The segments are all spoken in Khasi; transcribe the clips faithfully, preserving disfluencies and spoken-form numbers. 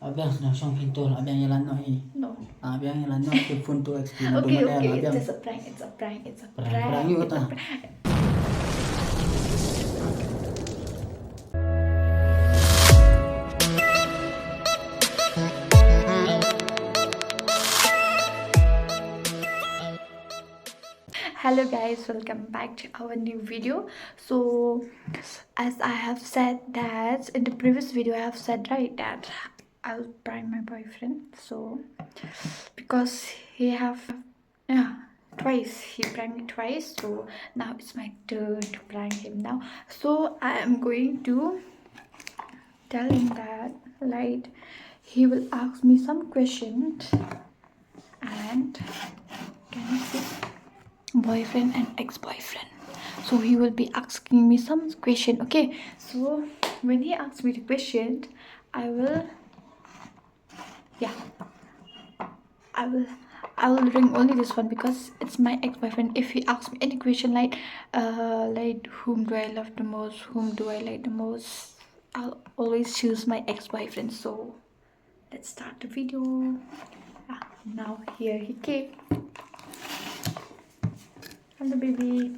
Abiang, sdang shong phin to, abiang ïalan noh hi. No. Abiang ïalan noh, phin phone to explain. Okay, okay, it's just a prank, it's a prank, it's a prank. Prank, prank, it's a prank. Hello guys, welcome back to our new video. So, as I have said that in the previous video, I have said, right, that I'll prank my boyfriend. So, because he have, yeah, twice, he pranked me twice. So now it's my turn to prank him now. So I am going to tell him that, like, he will ask me some questions and, can you see? Boyfriend and ex-boyfriend. So he will be asking me some question. Okay, so when he asks me the question, I will, yeah, I will, I will ring only this one because it's my ex-boyfriend. If he asks me any question like, uh, like, whom do I love the most, whom do I like the most, I'll always choose my ex-boyfriend. So let's start the video. Ah, now here he came. Hello, baby.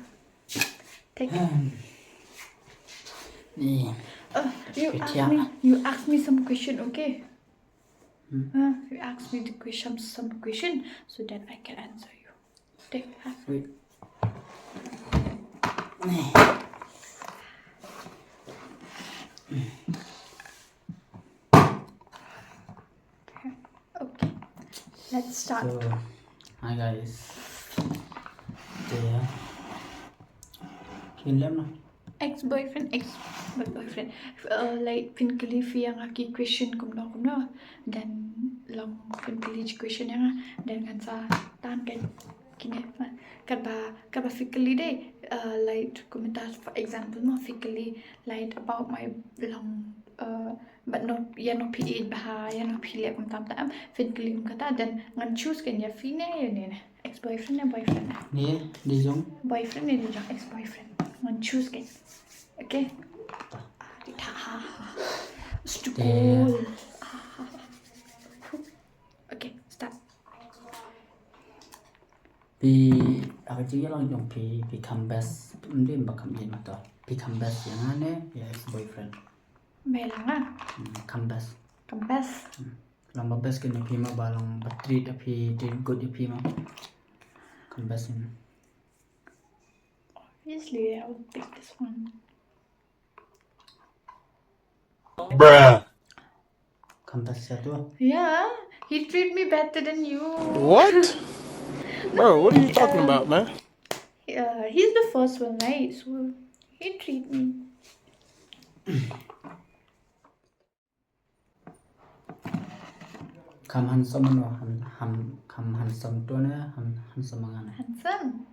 Take it. Ni. Uh, you ask Kecil. Me, you ask me some question, okay? Hmm. Uh, you ask me the question, some question, so that I can answer you. Take. Ah. Wait. Ni. Okay. Let's start. So, hi guys. Te, kin lem na. Ex-boyfriend, ex-boyfriend. Uh, like, phin kylli phi ïa nga ki question kumno kumno. Then long phin kylli ki question ïa nga. Then ngan sa tan kan kine. Katba, katba phi kylli de, uh, like, kumta, for example mo, phi kylli, like, about my long, uh, but no, ïa no phi ïeit bha, ïa no phi leh kumta kumta, em, phin kylli kumta, then ngan choose kan ïa phi ne ïa une ne. Ex-boyfriend ne boyfriend ne? Ni, di jong. Boyfriend ne di jong ex-boyfriend? Ngan choose kan. Okay. Di ta ha ha. Stupid. Damn. Okay, start. Phi, aka ji long jong phi, phi kham best, mdim ba kham ïeit ma to. Phi kham best ïa nga ne, ïa ex-boyfriend. Mei lang ah. Hmm, kham best. Kham best. Long ba best kane phi ma ba long ba treat ïa phi, treat good ïa phi ma. Kham best ïa nga. Obviously, I would pick this one. Bruh. Kham best ïa to. Yeah, he treat me better than you. What? Bro, what are you talking about, man? Yeah, he's the first one, right? So he treat me. Kham handsome no, ham, ham, kham handsome to ne, ham, handsome nga ne. Handsome.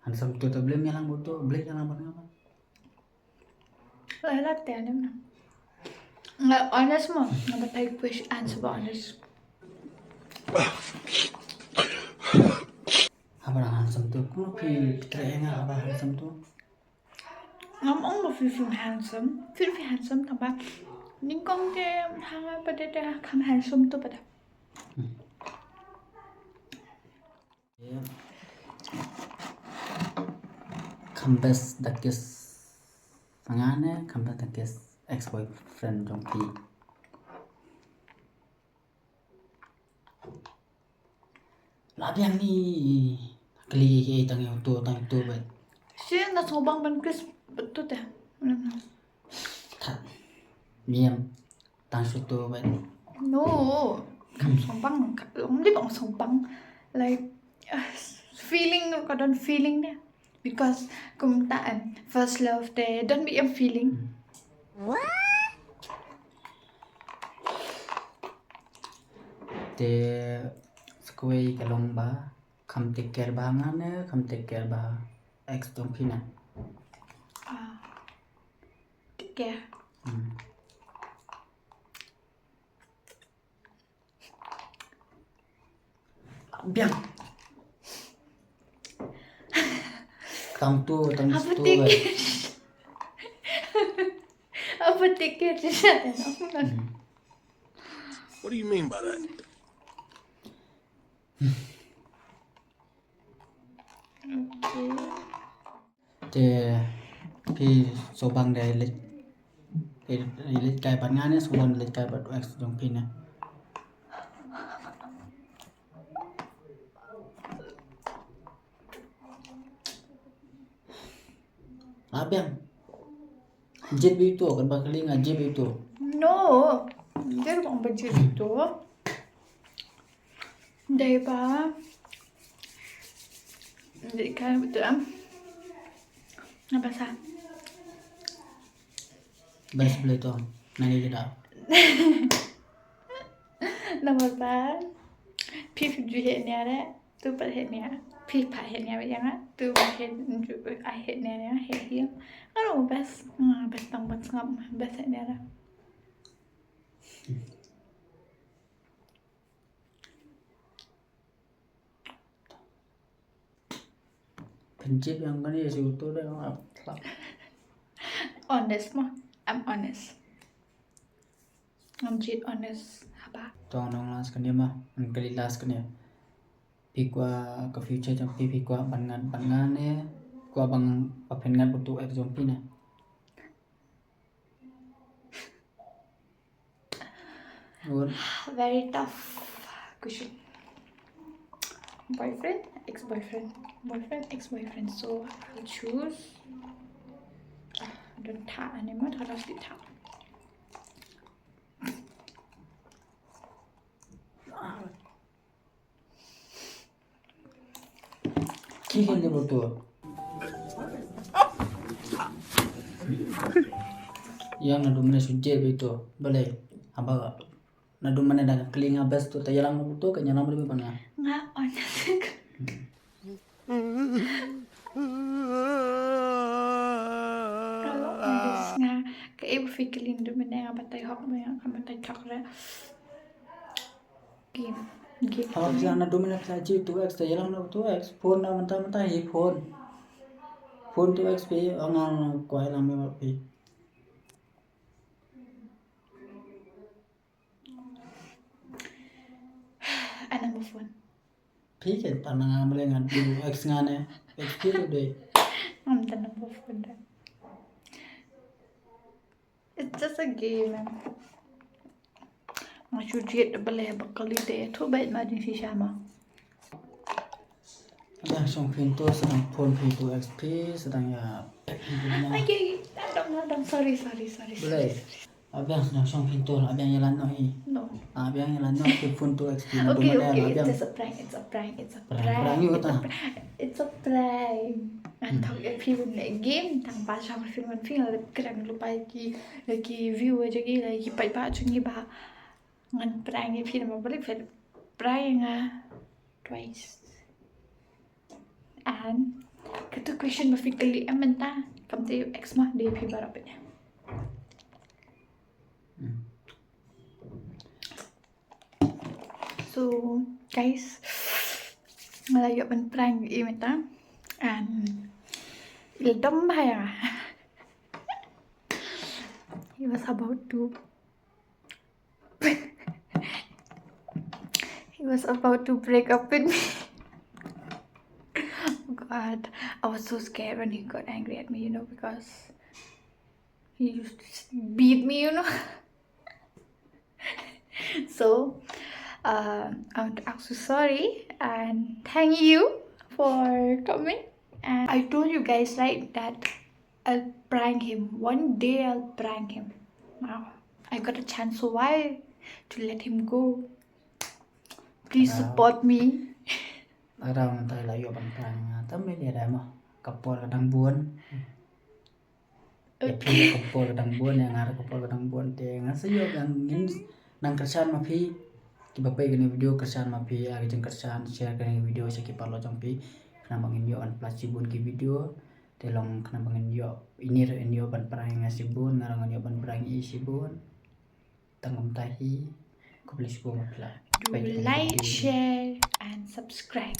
Handsome to, to blame ïa lang ba to, blame ïa lang ba nga ba. Lah lah, tell him na. Nga honest mo, nga batai question answer ba honest. Haba lang handsome to, kumno phi treh nga haba handsome to. Ngam ong ba phi phi handsome, phi phi handsome tang ba. Nyngkong te hanga ba te te kham handsome to ba da. Kham best da kiss nga ne, kham best da kiss ex-boyfriend jong phi. La biang ni kli ki tang ïa to tang to ba. Shi na so bang ban kiss betul te. That. Niam. Tang shu to ba. No. Kam song bang, kam long di bang song bang. Like, uh, feeling, ka don feeling ne. Because kumta em, first love te don bi em feeling. Te skwei ka long ba kham take care ba nga ne, kham take care ba ex tong phi ne. Ah. Take care. Hmm. Biang. Tang tu, tang Apa tu. take? Eh. But take care, Trisha. What do you mean by that? Te phi sngewbang da leit, leit kai bad nga ne sngewbang leit kai bad u ex jong phi ne? Ah, biang. Jied beit to, kan ba kali nga jied beit to. No. Jied bang ba jied beit to. Dei ba. Dei kan betul am. Apa sa? Bas beli to. Nangi kita. Number one. Phi phi ju heh nia re. Tu pat heh nia. Phi pat heh nia ba yang ah. Tu pat heh ju a heh nia re heh hiam. Ano bas. Ah, bas tang bas ngam bas heh nia re. Pynjip yang kane si uto da nga. Honest mo. I'm honest. Ngam jied honest haba. Tong nong last kane ma, ang kali last kane. Phi kwah ka future jong phi, phi kwah ban ngat ban ngat ne, kwah ban phin ngat bad u ex jong phi ne. Very tough question. Boyfriend, ex-boyfriend. Boyfriend, ex-boyfriend. So I'll choose. Ah, don't tap anymore. Don't tap. Ki kan de boto. Yang na dumne sujje bito. Balei? Haba na dumne da kling abes to ta yalang boto kan yalang bito kan. Nga on. Kalau ada nga ke ibu fikirin dumne nga batai hok nga batai chakra. Game. Game. Awa pisa na domina pisa ji two X ta yalang na two X. Phone na manta manta hi phone. Phone two X pe angan kwai lang me pi. Ana mo phone. Pi ke panang amle ngan two X ngane. X pi tu de. Am tan mo phone da. It's just a game, man. Nga shu jied bale ba kali te tu ba ma jing shisha ma. Ada song pintu sedang phone pintu X P sedang ya. Okay, adam adam sorry sorry sorry. Boleh. Abang sedang song pintu, abang jalan no hi. No. Abang jalan no ke phone tu X P. Okay, okay, it's just a prank, it's a prank, it's a prank. Prank, prank juga ta. It's a prank. Ngan thok ïa phi ban leh game tang ba sha phi ban phi ngan leh kren lypa ïa ki, ïa ki viewer jong ngi, ïa ki paidbah jong ngi ba ngan prank ïa phi namar ba leh phi prank ïa nga twice. And katu question ba phi kylli em mynta kam te ex ma de phi baroh phi. So guys, nga la ïoh ban prank ïa i mynta and i la dom bha ïa nga. He was about to he was about to break up with me. Oh God, I was so scared when he got angry at me, you know, because he used to s- beat me, you know. So, uh, I want to ask you sorry and thank you for coming. And I told you guys, right, that I'll prank him. One day I'll prank him. Wow. I got a chance, so why to let him go? Please support me. Ara mynta la ïoh ban prank nga tam me ne da mo. Ka por ka dang bun. Ïa phi ka por ka dang bun, ïa nga ka por ka dang bun te nga sa ïoh ka ngin nang kyrshan ma phi. Kiba peit kane video kyrshan ma phi, ïa ka jingkyrshan share kane video sha ki paralok jong phi. Khnang ba ngin ïoh ban pynlait shibun ki video. Te long khnang ba ngin ïoh, ini ruh in ïoh ban prank nga shibun, nga ruh ngan ïoh ban prank i shibun. Tang kumta hi. Khublei shibun ba phi la peit kane video. Do like, share and subscribe.